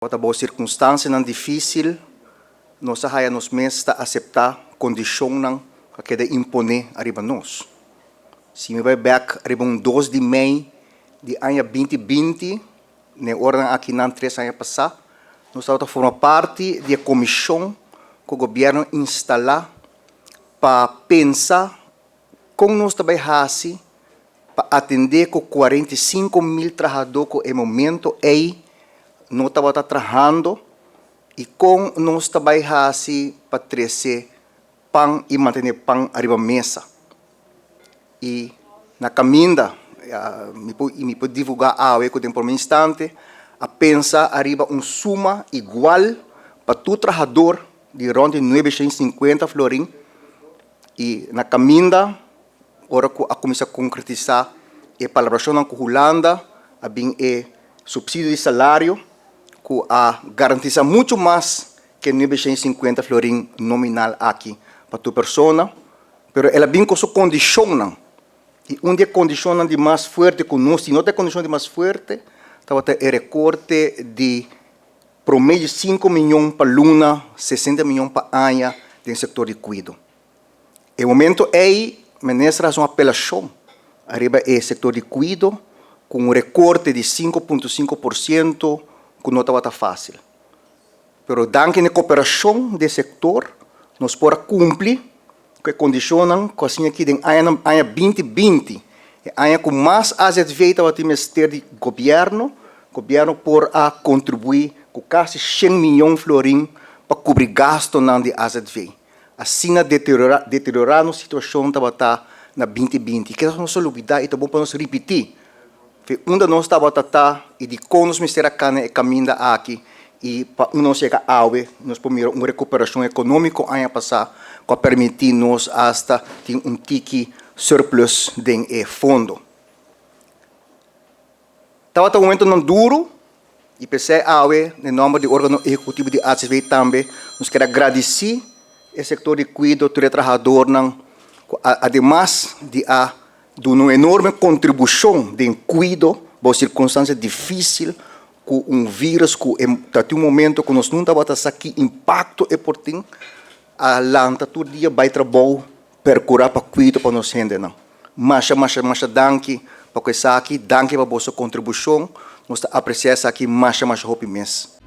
Tabata bou sirkunstansianan difísil, nos a haya nos mes ta aseptá kondishonnan ku a keda imponé ariba nos. Si mi bai bèk ariba un 2 di mei di aña 2020, n'e oranan akinan 3 aña pasá, nos tabata forma parti di e komishon ku gobièrnu instalá pa pensa kon nos ta bai hasi pa atendé ku 45.000 trahadó ku e momento ei no tabata trahando i kon nos ta bai hasi pa trese pan i mantené pan ariba mesa. I na kaminda, mi por divulgá awe ku den promé instante a pensa ariba un suma igual pa tur trahador di rònt di 950 florin i na kaminda, ora ku a kuminsá konkretisá e palabrashonnan ku Hulanda, a bin e supsidio di salario ku a garantisá muchu mas ku 950 florin nominal aki pa tur persona, pero el a bin ku su kondishonnan. I un di e kondishonnan di mas fuerte ku nos, si no ta e kondishon di mas fuerte, tabata e rekorte di promedio 5 mion pa luna, 60 mion pa aña den sektor di kuido. E momento ei, minister a hasi un apelashon ariba e sektor di kuido ku un rekorte di 5,5% ku no tabata fásil. Pero danki na e kooperashon di e sektor, nos por a kumpli ku e kondishonnan ku asina aki den aña aña 2020, e aña ku mas AZV tabatin mester di gobièrnu, gobièrnu por a kontribuí ku kasi 100 mion florin pa kubri gastunan di AZV. Asina deteriorá nos situashon tabata na 2020. Kisas nos a lubidá i ta bon pa nos ripití. Fe unda nos tabata ta i dikon nos mester a kana e kaminda aki i pa unda nos yega awe, nos por mira un rekuperashon ekonómiko aña pasá ku a permití nos asta tin un tiki surplus den e fondo. Tabata momentonan duru i p'esei awe den nòmber di órgano ehekutivo di AZV tambe nos kier a gradisí e sektor di kuido, tur e trahadornan ku ademas di a duna un enorme kontribushon den kuido bou sirkunstansia difísil ku un vírus ku ta tin un momento ku nos nunta tabata sa ki impakto e por tin, a lanta tur dia bai trabou perkurá pa kuido pa nos hendenan. Masha, masha, masha danki pa ku esaki, danki pa boso kontribushon, nos ta apresiá esaki masha, masha hopi mes.